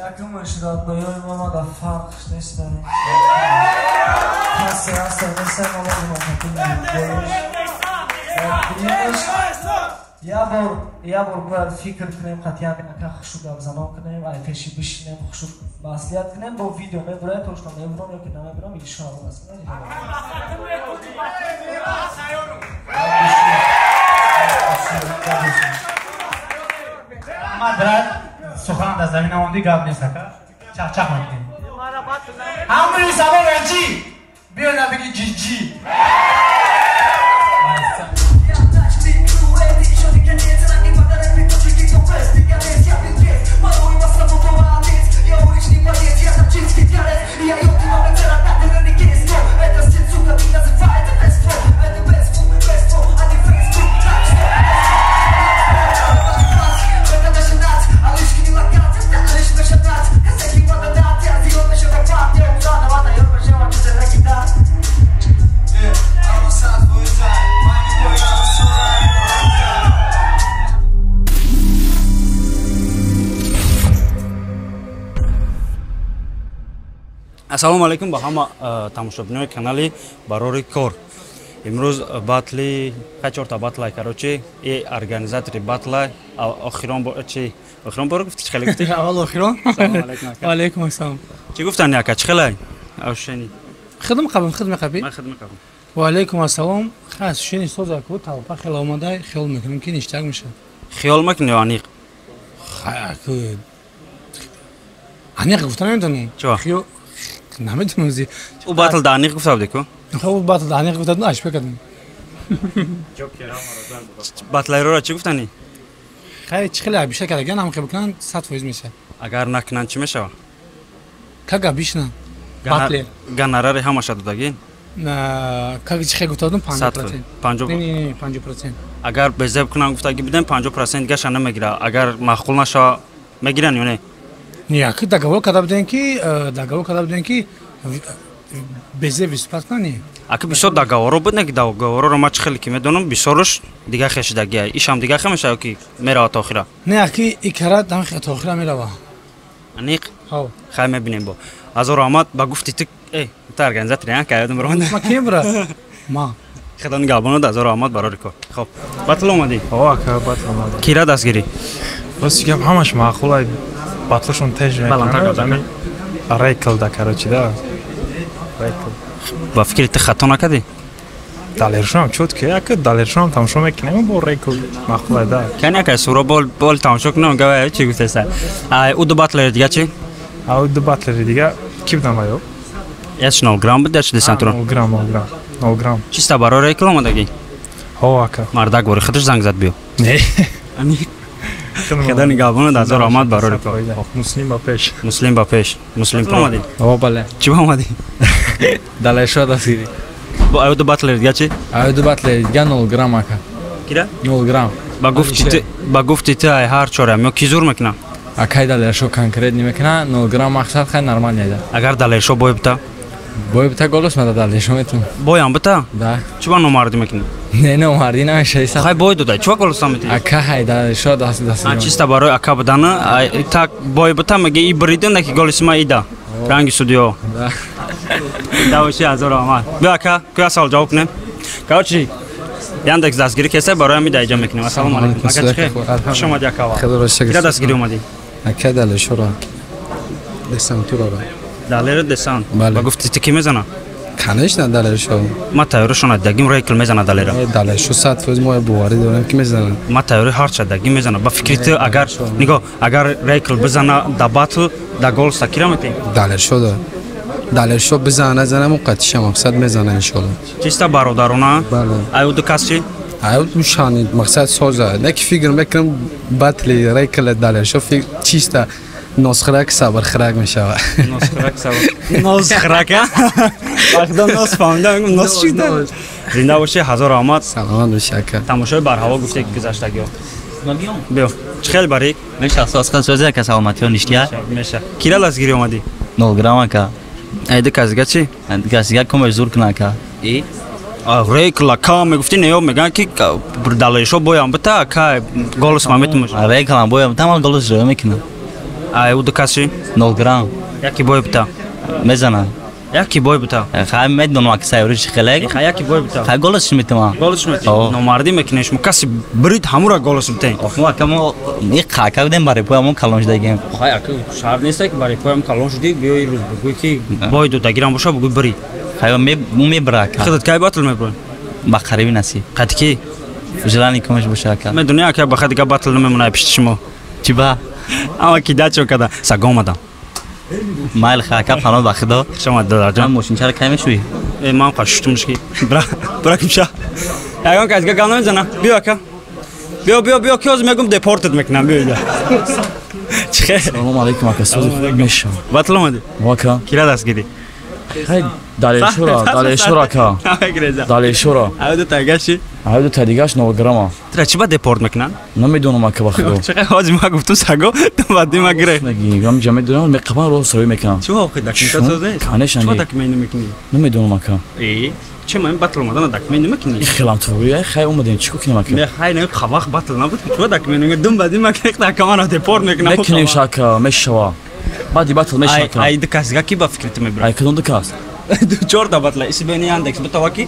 Якумаш родноёи ма мада фарқш нест. Касе ҳаста неста я бор бояд фикр кунем, қатъиян ака хушу гапзанон кунем, ай пеши бишинем, хушу маслиҳат кунем, бо видео мебурад, точно мебурам ё ки намебурам, иншоалло. Раҳмат, брат. Сухан дар замина монди, гап нест, ака. Чақчақ мекунем. Ҳамаи савол чӣ? Биё набиги ҷиҷи. Ассалому алайкум ба ҳама тамошобинои канали Барори кор. Имрӯз батли чорта батлай, короче, и организатори батлай охирон чи охирон бор гуфти, чӣ хеле гуфти? Аввал охирон. Алайкум ассалом. Чӣ гуфтани, ака, чӣ хелай ошени? Хидм қабм, хидм қаби. Ман хидм қабм. Ва алайкум ассалом. Хас шени соза ку талпа хеле омада, хиёл мекунем ки ништак мешавад. Хиёл мекунӣ ё аниқ? Аниқ гуфта наметавонам. Чӣ? Наметавонам зи. Ӯ батл да аниқ гуфта будӣ ку? Хоб, батл да аниқ гуфта будам, ашпа кардам. Батлайрора чӣ гуфтанӣ? Хай, чӣ хеле абиша кардаган, ҳам хел бикунанд, 100% мешавад. Агар накунанд, чӣ мешавад? Как обычно. Батлер. Гонорари ҳамаша додагӣ? Как чӣ хел гуфта будам, 50%. 50? Не, 50%. Агар безеб кунанд, гуфтагӣ будем, 50% гаша намегира. Агар маъқул нашава, мегиранд ё не? Не, аки договор карда будем ки безе выступать кунанд, не. Аки бисёр договоро буд, не ки договороро ман чӣ хеле ки медонам, бисёрш дига хешидагия. Ишам дига хе мешава ки мерава то охира? Не, аки икара дам то охира мерава. Аниқ? Ҳав. Хай, мебинем бо. Ҳазор раҳмат. Ба гуфти ту, э, ту организатори, а, каёдам ронда. Ма кем бра? Ма. Худо нигаҳбонад, ҳазор раҳмат барори кор. Хоб, батл омадӣ? О, ака, батл омадам. Кира дастгирӣ? Рости гап, ҳамаш маъқул, батлашон теж. Баландтар гап зан. Рейкл да, короче, да. Рейкл. Ба фикри ту хато накардӣ? Далершонам чётко, яка далершонам тамошо мекунем, бо рейкл маъқул да. Кани, ака, суро бол бол тамошо кунам, гава чӣ гуфтеса? Ай, ӯ ду батлери дига чӣ? А ду батлери дига ки будам аю? Яш 0 грамм буд, яш десантуро. 0 грамм, 0 грамм. 0 грамм. Чиста барои рейкл омадагӣ? Ҳо, ака. Мардак бори худаш занг зад, биё. Не. Аниқ. Худо нигаҳбонад, ҳазор раҳмат барори кор. Муслим ба пеш. Муслим ба пеш. Муслим омадӣ? О, бале. Чӣ ба омадӣ? Далершо дастгирӣ. Бо аю ду батлери дига чӣ? Аю ду батлери дига 0 грамм, ака. Кира? 0 грамм. Ба гуфти ту ай ҳар чорам ё ки зур мекунам? Акай, Далершо конкрет мекуна, 0 грамм мақсад хай нормал неда. Агар Далершо бой бита? Бой бита, голос мада Далершо метум. Боям бита? Да. Чӣ ба номардӣ мекунӣ? Не, номардӣ намеша. Хай, бой додай, чӣ ба голос наметӣ? Ака, хай Далершо даст даст. Чиста барои ака будана, так бой бита меги и брида, на ки голоси ма ида. Ранги судиё. Да. Давоши, ҳазор раҳмат. Биё, ака, куя савол ҷавоб кунем. Короче, Яндекс дастгирӣ кеса, барои ҳами даиҷа мекунем. Ассалому алайкум. Ака, чӣ хел? Хуш омадӣ, ака. Кира дастгирӣ омадӣ? Ака, Далершоро. Десантурора. Далеру десант. Ба гуфти ту ки мезана? Конечно, Далершо. Ма тайёришона дагим, рейкл мезана Далера. Далершо 100%, мо боварӣ дорем ки мезана. Ма тайёри ҳарча дагим мезана. Ба фикри ту, агар нигоҳ, агар рейкл бизана да батл, да голса кира метем? Далершо да. Далершо бизана, назана, мо қатиша мақсад мезана, иншолло. Чиста бародарона? Бале. Аю ду кас чӣ? Аю душани мақсад соза. Не ки фикр мекунам, батли рейкл Далершо фикр чиста носхӯрак сабрхӯрак мешавад. Носхӯрак сабр. Носхӯрак, а? Вақта нос фаҳмидам, мегӯм нос чӣ да? Зинда бошӣ, ҳазор раҳмат. Саломат бошӣ, ака. Тамошои барҳаво гуфте гузаштагиҳо. Биё. Чӣ хел барик? Меша, асосан сӯзи ака, саломатиҳо ништия. Меша. Кира дастгирӣ омадӣ? 0 грамм, ака. Ай ду кас дига чӣ? Ду кас дига комаш зур куна, ака. И? Рейкла ка мегуфти не ё меган ки Далершо боям бита ка голос ма метумаш. Рейкла боям там голос ро мекунам. Ай у дукаши 0 грамм. Яки бой бита. Мезана. Яки бой бита. Хай медонам ки сайру чи хеле. Хай яки бой бита. Хай голос метума. Голос метума. Номардӣ мекунеш мо каси брид ҳамура голос битен. Мо ака мо и қака будем барои поямон калон шудагем. Хай ака шар нест ки барои поям калон шудӣ биёи рӯз бигӯй ки бой додагирам боша бигӯй брид. Хай мебра ака. Худат кай батл меброи? Ба қариби насиб. Қад ки? Желани кумаш боша ака. Медонӣ ака ба хай дига батл намемонад пишти шумо. Чӣ ба? Ама ки дачо када. Сага омадам. Майл ака паноҳ ба худо. Хуш омад додарҷон. Мошинчаро кай мешӯӣ? Ман қашуштумш ки. Бра кимша. Ягон кас дига гап намезана. Биё ака. Биё биё биё ки ҳозир мегум депортат мекунам биё ида. Чӣ хел? Салом алейкум ака. Сози хуб мешавам. Батл омадӣ? Ака. Кира дастгирӣ? Хай Далершора, Далершора ака. Далершора. Ай ду тагаши? Ай ду тагаш 0 грамма. Тра чӣ ба депорт мекунанд? Намедонам ака ба худо. Чӣ ҳозир ма гуфтум саго, ту баъди ма гире. Мегӣ, ам ҷа медонам, меқабан рост рӯй мекунам. Чӣ охи документа соз нест? Конечно. Чӣ документ намекунӣ? Намедонам ака. Чӣ ма ин батл омадана документ намекунӣ? Хелам ту хай омадем, чӣ кунем ака? Ме хай не қавақ батл набуд, чӣ документ намекунӣ? Дум баъди ма гире ака мана депорт мекунам. Мекунем шака, мешава. Баъди батл мешава. Ай ду кас ки ба фикри ту мебарад? Ай кадом ду кас? Чорта батла исбени Яндекс битава ки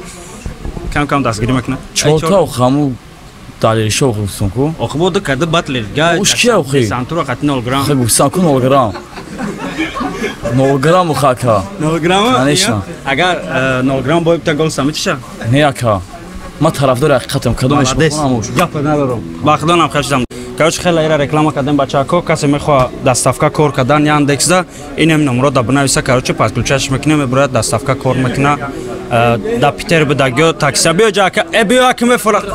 кам кам дастгирӣ мекунад. Чорта охаму Далершо гуфтум ку. Охи бо ду када батлер га. Уш кия охи? Сантура қати 0 грамм. Хай гуфтам ку 0 грамм. 0 грамм ухака. 0 грамм? Конечно. Агар 0 грамм бой бита гол самитиша? Не ака. Ма тарафдори ҳақиқатам кадомеш бихонам уш. Гап надорам. Ба худонам хашдам. Короче, хеле ира реклама кардем бачаҳако, касе мехоҳад доставка кор кардан Яндексда, инем номро да бинависа, короче, подключаш мекунем, мебурад доставка кор мекуна. Да Питер будагиё таксия биё ҷа ака, биё ака мефурад.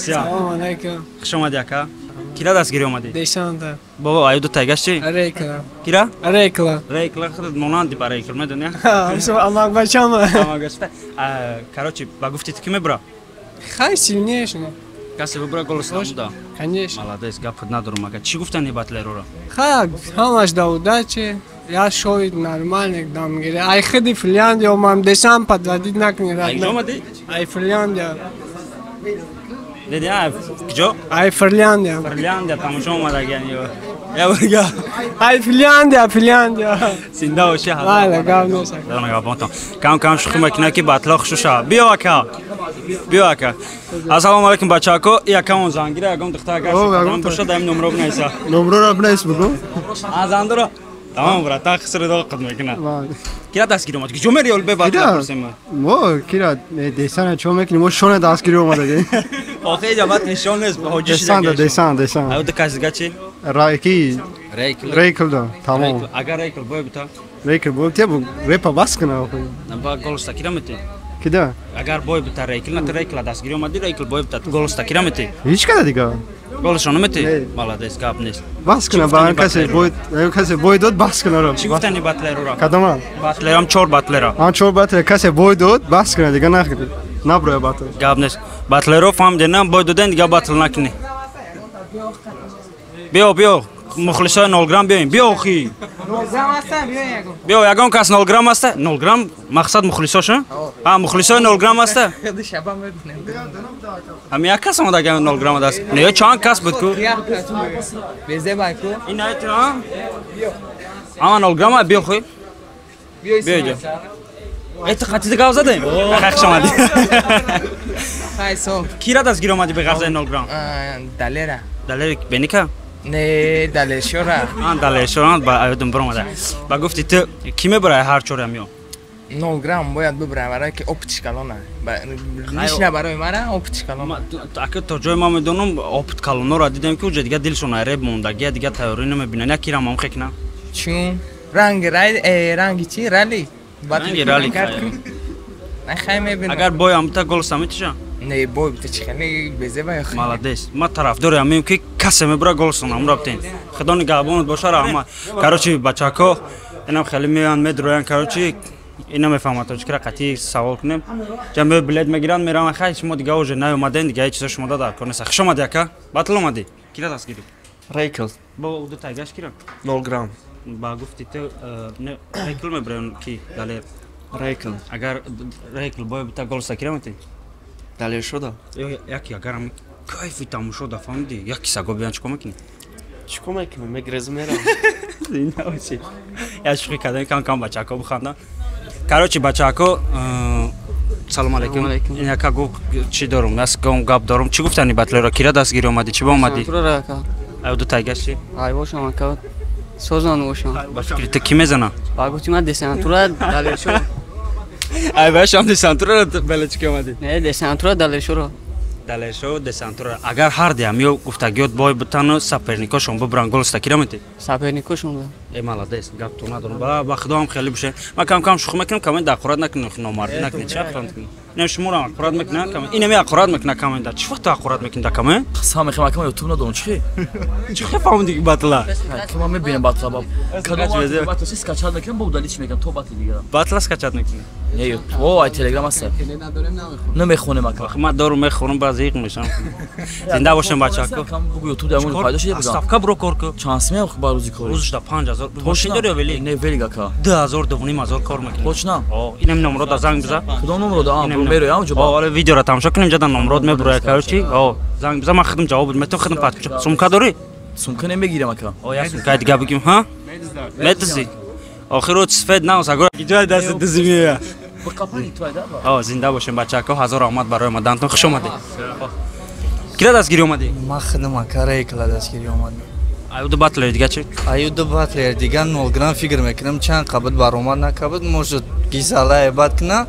Салом алейкум. Хуш омадӣ ака. Кира дастгирӣ омадӣ? Дешанта. Бобо, аю ду тайгаш чӣ? Рейкла. Кира? Рейкла. Рейкла худат монанди ба Рейкл, медонӣ? Амак бачама. Амак бача. Короче, ба гуфти ту ки мебра? Хай сильнее шуна. Касе бибра голос набуда? Конечно. Молодец, гап надорам ака. Чӣ гуфтани батлерора? Хай, ҳамаш да удачи. Я шоид нормальный дамгири. Ай хиди Финляндия омам, дешам подводить накунӣ. Ай куҷо омадӣ? Ай Финляндия. Деди, ай куҷо? Ай Финляндия. Финляндия тамошо омадагиан ё. Я бурга. Ай Финляндия, Финляндия. Зинда бошӣ ҳазор. Лайла, гап нест. Гапонтон. Кам кам шӯхӣ мекунад ки батло хушуша. Биё ака. Биё ака. Ассалому алайкум бачако. Якамон зангира, ягон духтар агар бошад, даим номро бинависа. Номроро бинавис бугу. А зандуро. Тамом брата, хисри доқ қид мекунад. Кира дастгирӣ омад? Куҷо мери бе батла пурсем? Мо кира десана чо мекунем? Мо шона дастгирӣ омадагӣ. Охи иҷа бат нишон нест, ҳоҷи шида. Десан, десан. Аю ду кас дига чӣ? Райки. Рейкл. Рейкл да, тамом. Агар Рейкл бой бита? Рейкл бой бита, репа бас кунад охи. Ба голос такира мети? Кида? Агар бой бита Рейкл, на Рейкл дастгирӣ омадӣ, Рейкл бой бита, голос такира мети? Ҳеҷ када дига. Голосро намети? Молодец, гап нест. Бас кунад, ба касе бой, касе бой дод, бас кунад. Чӣ гуфтани батлерора? Кадома? Батлерам чор батлера. Ам чор батлер, касе бой дод, бас кунад, дига нахӯрд. Наброя батл. Гап нест. Батлеро фаҳмидем, бой доден, дига батл накунӣ. Биё, биё, мухлисои 0 грамм биёем. Биё охи. Биё, ягон кас 0 грамм аста? 0 грамм мақсад мухлисоша? А, мухлисои 0 грамм аста? Ҳами як кас омада 0 грамм даст. Не, чанд кас буд ку? Ин айтра? Ама 0 грамм биё хуй. Биё иҷо. Эт қатида гап задем? Хай, хуш омадӣ. Хай, со. Кира дастгир омадӣ бе ғарзаи 0 грамм? Далера. Далери беника? Не, Далершора. А, Далершора ба аёдум биромада. Ба гуфти ту ки мебарай ҳар чорам ё? 0 грамм бояд бибарам, барои ки опытиш калона. Лично барои мара опытиш калона. Ака, то ҷои ман медонам, опыт калонора дидем, ки уҷа дига дилшон айреб мондагия, дига тайёрӣ намебинанд. Як кирам ам хекна. Чун ранги рай, ранги чи? Ралли. Ранги ралли. Хай, мебинам. Агар бой амта гол самитиша? Не, бой бита чи хеле безеба ё. Молодец. Ма тарафдори ҳамем, ки касе мебура голсон амра битен. Худо нигаҳбонат боша, раҳмат. Короче, бачако инам хеле меоянд, медроянд, короче, ина мефаҳмад тоҷикра, қатъи савол кунем. Ҷа билет мегиранд, мераванд. Хай, шумо дига уже наёмаден, дига ҳеҷ чизо шумо да дар кор нест. Хуш омадӣ, ака. Батл омадӣ. Кира дастгирӣ? Рейкл. Бо ду тайгаш кира? 0 грамм. Ба гуфти ту Рейкл мебарем ки Далер? Рейкл. Агар Рейкл бой бита гол сакира мети? Далер шуда. Яки агар ам кайфи тамошо да фаҳмиди, яки саго биён, чикор мекунӣ? Чикор мекунам? Мегрезм, мерам. Зинда бошӣ. Я шӯхӣ кардем, кам кам бачако бихандам. Короче, бачако, салом алейкум. Ин яка гуфт чӣ дорум, нас гом гап дорум. Чӣ гуфтани батлеро? Кира дастгирӣ омадӣ? Чӣ ба омадӣ? Аю ду тайгаш чӣ? Ай бошам, ака. Созан бошам. Ба фикри ту ки мезана? Ба гуфти ман десантура Далершо. Ай башам десантура белечки омадӣ? Не, десантура Далершоро. Далершо десантура. Агар ҳар диам ё гуфтагиёт бой бутану соперникошон бубран, гол стакира мети? Соперникошон да. Э, молодец, гап ту надорам. Ба худоам хеле буше. Ман кам кам шӯхӣ мекунам, камен да ақурат накунем, номардӣ накунем. Чӣ ақурат мекунем? Не, шуморо ақурат мекунам, камен. Ин ами ақурат мекуна камен да. Чӣ вақт ақурат мекунӣ да камен? Сам мехам, акам ютуб надорам, чӣ? Чӣ фаҳмидӣ батла? Ки ман мебинам батла баб. Кадом батла си скачать мекунам, бо удалить мекунам, то батли дигара. Батла скачать мекунӣ? Не, ютуб, о, ай телеграм аст. Намехонем, ака. Ман дорум мехонам, баъз зиқ мешам. Зинда бошем, бачако. Бугу ютуб дар мон пайдо шуда будам. Ставка бро кор ку. Чанд смех ба рӯзи кор? Рӯзш да 5000. Мошин дори ё велик? Не, велик, ака. 2000, 2500 кор мекунӣ. Точно? О, инам номро да занг биза. Кудом номро да? А, мероям ҷо. О, видеоро тамошо кунем, ҷа да номрод мебуроя, короче. О, занг биза, ман худам ҷавоб метам, худам подключа. Сумка дорӣ? Сумка намегирам, ака. О, як сумка дига бигим, ҳа? Медизӣ. Охир сфед наус, агар ҷой даст дизӣ меоя. О, зинда бошем, бачако, ҳазор раҳмат барои омадантон, хуш омадед. Кира дастгирӣ омадӣ? Ман худам, ака, Рейкла дастгирӣ омадам. Аю ду батлер дига чӣ? Аю ду батлер дига 0 грамм фикр мекунам, чанд қабат баромад накабад, может гизалае бад куна,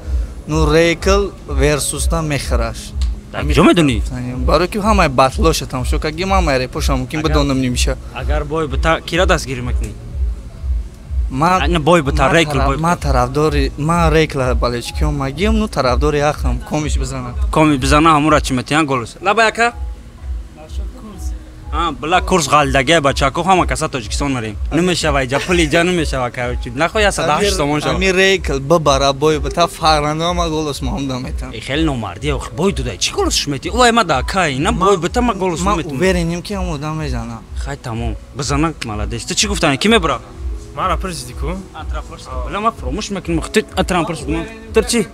ну Рейкл версусна мехӯраш. Ҷо медонӣ? Барои ки ҳамаи батлоша тамошо кардем, ҳамаи репоша мумкин бидонам нимша. Агар бой бита, кира дастгирӣ мекунӣ? Ман бой бита, Рейкл бой. Ман тарафдори, ман Рейкла болельщики омагим, ну тарафдори ҳақам, комиш бизана. Коми бизана, ҳамура чӣ метиҳан голос. Лаба, ака? Била курс ғалдагия, бачако, ҳама каса Тоҷикистон мерем. Намешава иҷа, пул иҷа намешава, короче. Нахоҳ 108 сомон шава. Ами Рейкл бибара бой бита, фарзандама ма голос моҳамда метам. Э, хеле номардия, ох, бой дуда, чӣ голосш мети? Ой, ма да кай, на бой бита ма голос наметам. Ман увереним, ки ҳам одам мезана. Хай, тамом. Бизана, молодец. Ту чӣ гуфтани, ки мебара? Мара пурсиди ку? Била, ма фаромӯш мекунам. Ту атрам пурсидам. Ту чӣ?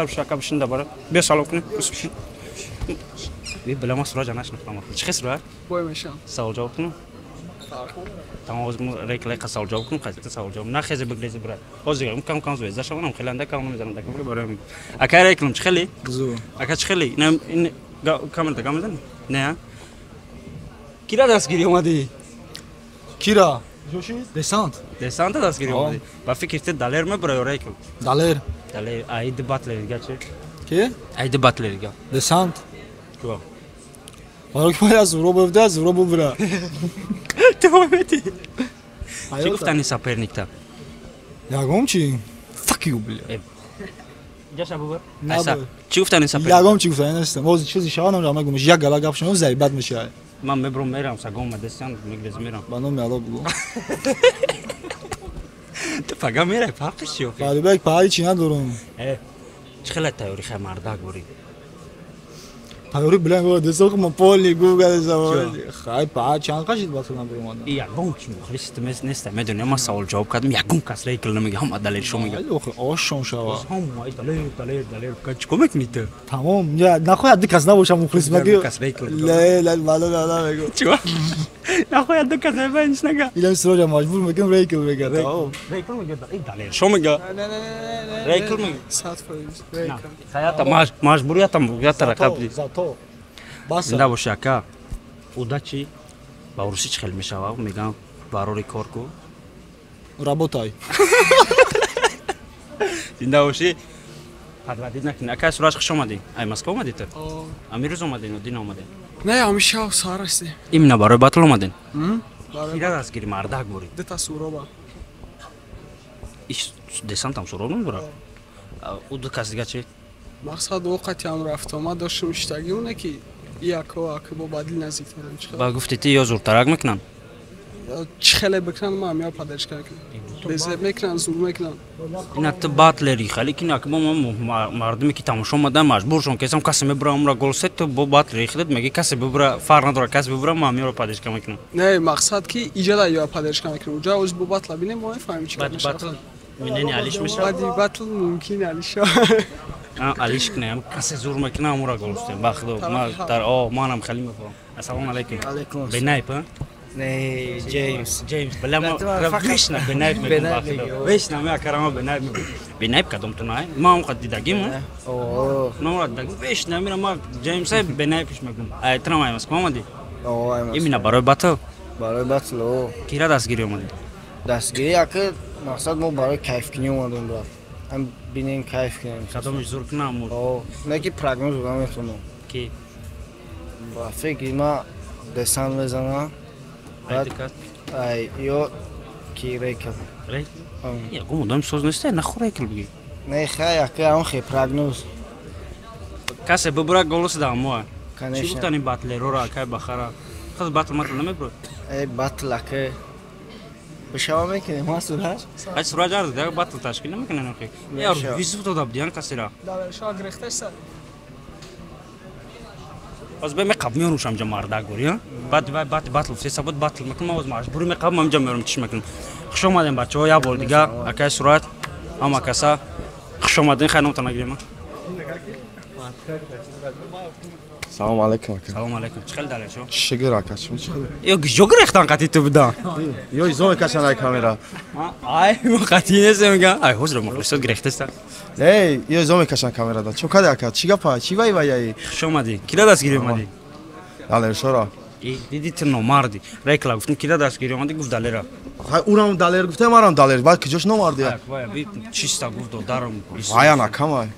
Пештар бишин, ака, бишин дабара. Биё салом кунем. Бишин. Би била ма Сураҷа нашинохтам. Чӣ хел Сураҷ? Бой мешам. Савол ҷавоб кунам? Тамом, ҳозир мо реклай қа савол ҷавоб кунам, қайта савол ҷавоб. На хезе бигрези брат. Ҳозир ум кам кам звезда шавам, хеле анда кам намезанам, да камера барои. Ака реклам чӣ хели? Зу. Ака чӣ хели? Не, ин камера да камера не, а? Кира дастгирӣ омадӣ? Кира? Десант. Десанта дастгирӣ омадӣ. Ба фикр ти Далер мебара ё рекл? Далер. Далер, айди батлер дига чӣ? Ки? Айди батлер дига. Десант. Чуа? Барои ки бояд зуро бивда, зуро бубра. Ту мети. Чӣ гуфтани соперникта? Ягом чи? Fuck you, бля. Ҷаша бубар. Айса. Чӣ гуфтани соперник? Ягом чи гуфтани нестам. Ҳозир чизи шава намедонам, мегум, як гала гап шумо заибат мешавад. Ман мебром мерам, сагом мадесян, мегрез мерам. Ба номи Алло бугу. Ту фага мерай, фарқиш чи охи? Балибек, пари чи надорам. Э, чӣ хеле тайёрӣ хай мардак бурӣ? Тайёрӣ билан гуфт, десох ма поли гуфт гадесам. Хай па чанд қашид ба тунам биромадам. И ягон чи мухлис неста, медонӣ, ман савол ҷавоб кардам, ягон кас рейкл намега, ҳама Далер шо мега. Охи ошон шава. Ҳама ай Далер, Далер, Далер, чӣ кор мекунӣ ту? Тамом, я нахояд ду кас набошам мухлис маги. Кас рейкл. Ле, ле, мало на мегу. Чӣ? Нахояд ду кас набошам нага. Илам срожа маҷбур мекунам рейкл мега. Тамом. Рейкл мега, ай Далер шо мега. Рейкл мега. 100% рейкл. Хаята маҷбуриятам, ята рақаб. Зато. Зинда боши ака. Удачи. Ба урусӣ чӣ хел мешава? Мегам барори кор ку. Работай. Зинда боши. Подводить накунӣ. Ака Сураҷ, хуш омадӣ. Ай Москва омадӣ ту? Амирӯз омадӣ, дин омадӣ? Не, ҳамеша саҳар ҳастем. Именно барои батл омадин? Кира дастгирӣ мардак бурӣ? Дута суроба. Иш десантам суроб намебурад? Ӯ ду кас дига чӣ? Мақсад оқати ҳам рафтомад доштум иштагӣ оне ки яко аки бо бадил наздиктарам чӣ Ба гуфти ти ё зуртарак мекунанд? Чӣ хеле бикунанд, ман ҳам ё падаришка мекунам. Безеб мекунанд, зур мекунанд. Ина ту батлери, хали ки наки мо мардуме ки тамошо омадан маҷбуршон кесам касе мебура умра голсе, ту бо батлери худат меги касе бибура фарқ надорад, касе бибура ман ҳам ёро падаришка мекунам. Не, мақсад ки иҷада ё падаришка мекунам. Уҷа оз бо батла бинем, мо мефаҳмем чӣ кор мешавад. Батл минени алиш мешавад? Баъди батл мумкин алиш шавад. Алиш кунем, касе зур мекунам, умра голстем. Ба худо, ман дар о манам хали мефаҳмам. Ассалому алайкум. Алайкум. Бенайп, а? Не, Джеймс. Джеймс, бля, ма вечно Бенайп мегум, ба худо. Вечно ме акарама Бенайп мегум. Бенайп кадом ту най? Ма он қад дидагим, а? О. Ма он дидагим. Вечно мира ма Джеймс Бенайпиш мегум. Ай трам ай Москва омадӣ? О, ай Москва. Именно барои батл? Барои батл, о. Кира дастгирӣ омадӣ? Дастгирӣ ака мақсад мо барои кайфкунӣ омадем, брат. Ҳам бинем, кайф кунем. Кадомиш зур кунам? О, не ки прогноз дода метавонам. Ки? Ба фикри ма десант мезанам. Ай, ё ки рекл. Рекл? Ягон одами соз нест, нахуй рекл бигӣ. Не, хай, ака, он хе прогноз. Касе бибура голос да мо. Конечно. Чӣ гуфтани батлерора, акай бахара? Хаз батл матл намебура? Эй, батл ака. Бишава мекунем, ма Сураҷ? Ай Сураҷ арз, дага батл ташкил намекунем охи. Я визу дода будиан касера. Далер шо грехтеса. Аз бе меқаб меорум шамҷа мардак гури, а? Баъд вай баъд батл феса буд батл мекунам, аз маҷбурӣ меқаб мамҷа меорум чиш мекунам. Хуш омадем бачаҳо, як бор дига акай Сурат, ҳама каса хуш омадем, хай номтон нагирем. Салом алейкум ака. Салом алейкум. Чӣ хел Далер шо? Шигир ака, чӣ хел? Ё гиҷо гирехтан қати ту будан? Ё изо мекашан ай камера. Ай, мо қати нестем мегам. Ай, ҳозир мухлисот гирехтеста. Эй, ё изо мекашан камера да. Чӣ кади ака? Чӣ гапа? Чӣ вай вай ай? Хуш омадӣ. Кира дастгирӣ омадӣ? Далер шора. Диди ту номардӣ. Рекла гуфтем кира дастгирӣ омадӣ, гуфт Далера. Хай урам Далер гуфтем, марам Далер. Баъд киҷош номардӣ? Вай, би чиста гуфт додарам. Вай ана камай.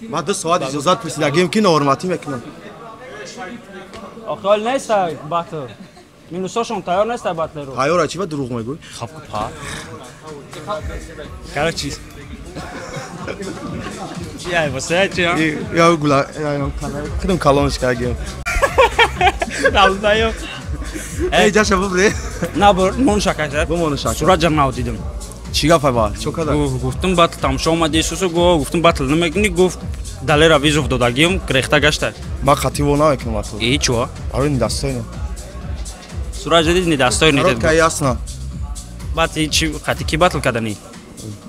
Ма 2 соат иҷозат пурсидагим ки ноҳурматӣ мекунам. Охи ҳол неста батл. Минусошон тайёр неста батлеро. Тайёра чӣ ба дурӯғ мегӯй? Хаб па. Короче. Чи ай васа чи? Я гула, я кадом калонш кагем. Далдаю. Эй, ҷаша бубре. На бор, мон шака. Бумон шака. Сураҷа нав дидам. Чӣ гапа ба? Чӣ када? Гуфтам батл тамошо омади Исусу, гуфтам батл намекунӣ, гуфт Далера визов додагим, грехта гашта. Ма қатъи во намекунам батл. И чё? Аро недостойно. Сураҷа дид недостойно. Коротко ясно. Баъд чи қатъи ки батл каданӣ?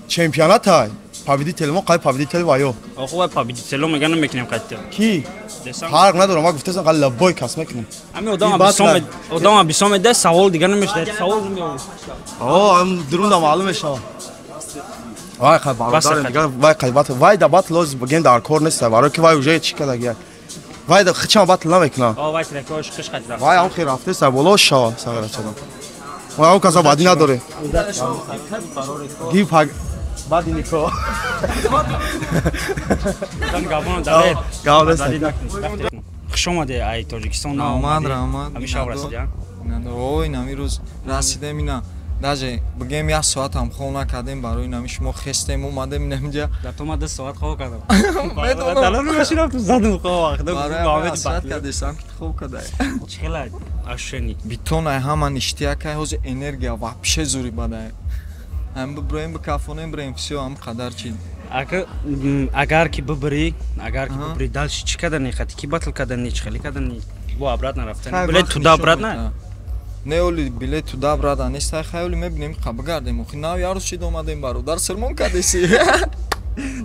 Чемпионат ай. Победитель мо қай победитель ваё. Охо вай победитель меган намекунем қайтта. Ки? Фарқ надорам, ма гуфтасам қай лабой кас мекунем. Ами одам бисом одам бисом да савол дигар намешад. Савол намеояд. О, ам дурунда маълум мешавад. Вай қай бародар дигар вай қай батл вай да батл лоз бигем дар кор нест, барои ки вай уже чӣ кардагия. Вай да хичам батл намекунам. О, вай трекош хиш қайт рафт. Вай ам хир рафте са боло шава сагара чадам. Вай ам каса бади надоре. Гив паг бади нико. Хуш омаде ай Тоҷикистон. Раҳмат, раҳмат. Ҳамеша расидӣ? Ой, нами рӯз расидем ина. Даже бигем як соат ҳам хоб накардем барои нами шумо хестем омадем инамҷа. Дар ту ман 2 соат хоб кардам. Медонам. Машинам ту задум хоб вақт. Барои соат кардесам ки хоб кардай. Чӣ хела ощущение? Битон ай ҳама ништяк ай ҳозир энергия вообще зури бадай. Ҳам биброем бикафонем бирем всё ҳам қадар чи. Агар ки бибирӣ, агар ки бибирӣ дальше чӣ кардани? Хати ки батл кардани, чӣ хеле кардани? Бо обратно рафтани. Билет туда обратно? Не оли билет туда обратно нест, ай хай оли мебинем қа бигардем. Охи нав ярус шид омадем бародар сирмон кардеси.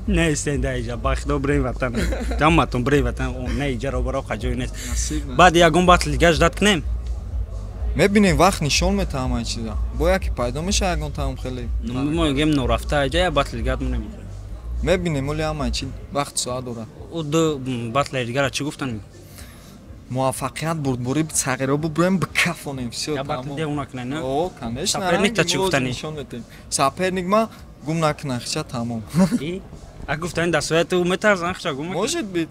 Не истен да иҷа, ба худо бирем ватан. Ҷамъатон бирем ватан, не иҷа ро баро қа ҷой нест. Баъд ягон батл дига ждат кунем? Мебинем вақт нишон метаҳам ҳамаи чиза. Бо яке пайдо мешава ягон таом хеле. Мо мегӯем норафта иҷа я батл дигат монем. Мебинем оли ҳамаи чи вақт соат дорад. Ӯ ду батлаи дигара чӣ гуфтанд? Муваффақият бурдборӣ сағиро бубурем бикафонем всё. Я батл де уна кунем, не? О, конечно. Соперникта чӣ гуфтани? Нишон метем. Соперник ма гум накуна хича тамом. А гуфтани дар сояти ӯ метарзан хича гум. Может быть.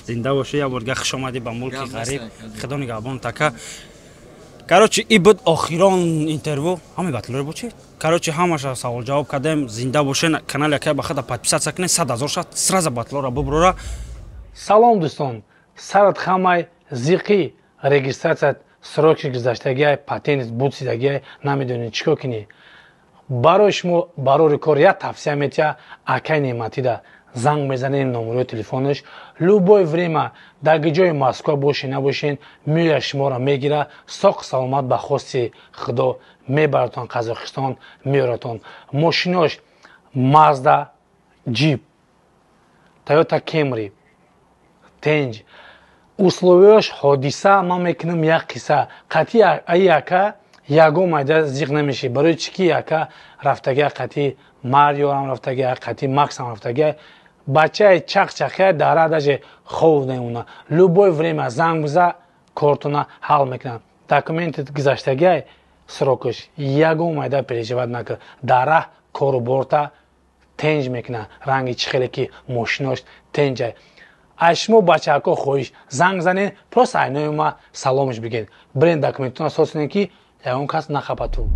Зинда бошӣ, як бор дига хуш омадӣ ба мулки ғариб. Худо нигаҳбон така. Короче, и буд охирон интервю. Ҳамаи батлҳоро бо чи? Короче, ҳамаша савол ҷавоб кардем. Зинда бошен, канали акай ба худа подписаться кунед, 100 000 шад, сразу батлҳоро буброра. Салом дӯстон. Сарат хамай зиқи регистратсият срокши гузаштагиай, патент бутсидагиай, намедонед чӣ кор кунӣ. Барои шумо барори кор як тавсия метиҳа акай Неъматида. Занг мезанем номерои телефонаш. Любое время дар ҷои Москва бошен набошен, меояд шуморо мегира, соқ саломат ба хости Худо мебаратон Қазоқистон, меоратон. Мошинош Мазда, Джип, Тойота Кемри, тенҷ. Условияш ҳодиса ман мекунам як қисса. Қатъи аи ака ягон майда зиқ намешӣ. Барои чӣ ки ака рафтагия қатъи Мариорам рафтагия, қатъи Максам рафтагия. Бачаи чақ-чақия дара даже хов намемона. Любое время занг биза, кортона ҳал мекунад. Документи гузаштагиай срокаш ягон майда переживать накун. Дара кору борта тенҷ мекунад. Ранги чӣ хеле ки мошинош тенҷай. Аз шумо бачаҳако хоҳиш занг занед, просто айнои ма саломш бигед. Бирен документона соз кунед ки ягон кас нахапату.